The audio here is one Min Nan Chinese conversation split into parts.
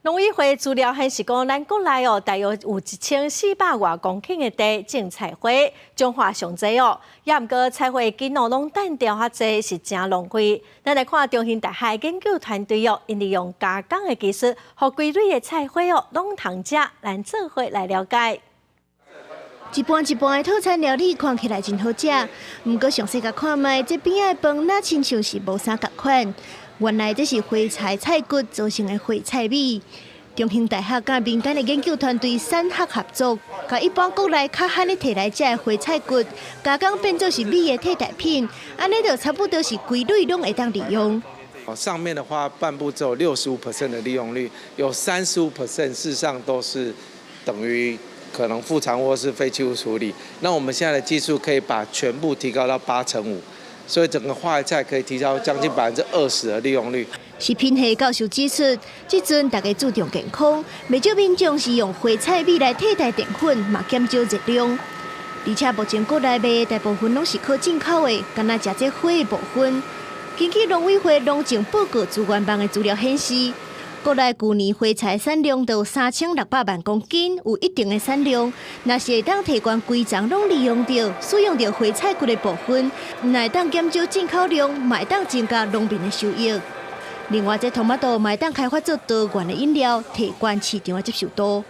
農委會資料顯示講，咱國內哦，大約有1400外公頃的地種菜花，彰化上濟哦。也毋過菜花根哦，攏單調較濟，是誠浪費。咱來看中興大學研究團隊哦，𪜶利用加工的技術，予規蕊的菜花哦，攏通食。咱做伙來了解。一盤一盤的套餐料理看起來真好食，毋過詳細共看覓，這邊仔的飯若親像是無啥仝款。原來這是花菜菜骨做成的花菜米。中興大學佮民間的研究團隊產學合作，共一般國內較罕咧提來食的花菜骨，加工變做是米的替代品，按呢就差不多是規蕊攏會當利用。上面的話，半部只有65% 的利用率，有35% 事實上都是等於可能副產物或是廢棄物處理。那我們現在的技術可以把全部提高到85%。所以整個花菜可以提高將近20%的利用率。食品系教授指出，這陣大家注重健康，袂少民眾是用花菜米來替代澱粉，嘛減少熱量。而且目前國內賣的大部分攏是靠進口的，干焦食這花的部分。根據農委會農政報告資源網的資料顯示，國內舊年花菜產量就3600萬公斤，有一定的產量。若是會當提懸規叢攏利用著，使用著花菜骨的部分，毋但會當減少進口量，嘛會當增加農民的收益。另外，這塗馬豆嘛會當開發做多元的飲料，提懸市場的接受度。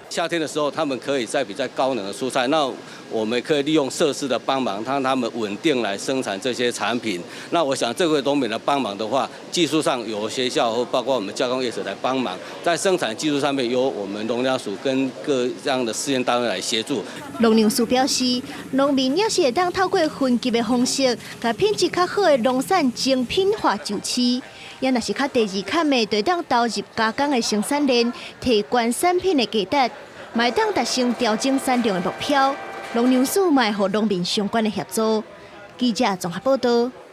夏天的時候，他們可以栽比較高能的蔬菜，那我們可以利用設施的幫忙，讓他們穩定來生產這些產品。那我想這個農民的幫忙的話，技術上由學校或包括我們加工業者來幫忙，在生產技術上面由我們農糧署跟各這樣的試驗單位來協助。農糧署表示，農民也是會當透過分級的方式，共品質較好的農產精品化上市。也若是較低二級的，就會當投入加工的生產鏈，提懸產品的價值，嘛會當達成調整產量的目標。農糧署嘛會予農民相關的協助。記者綜合報道。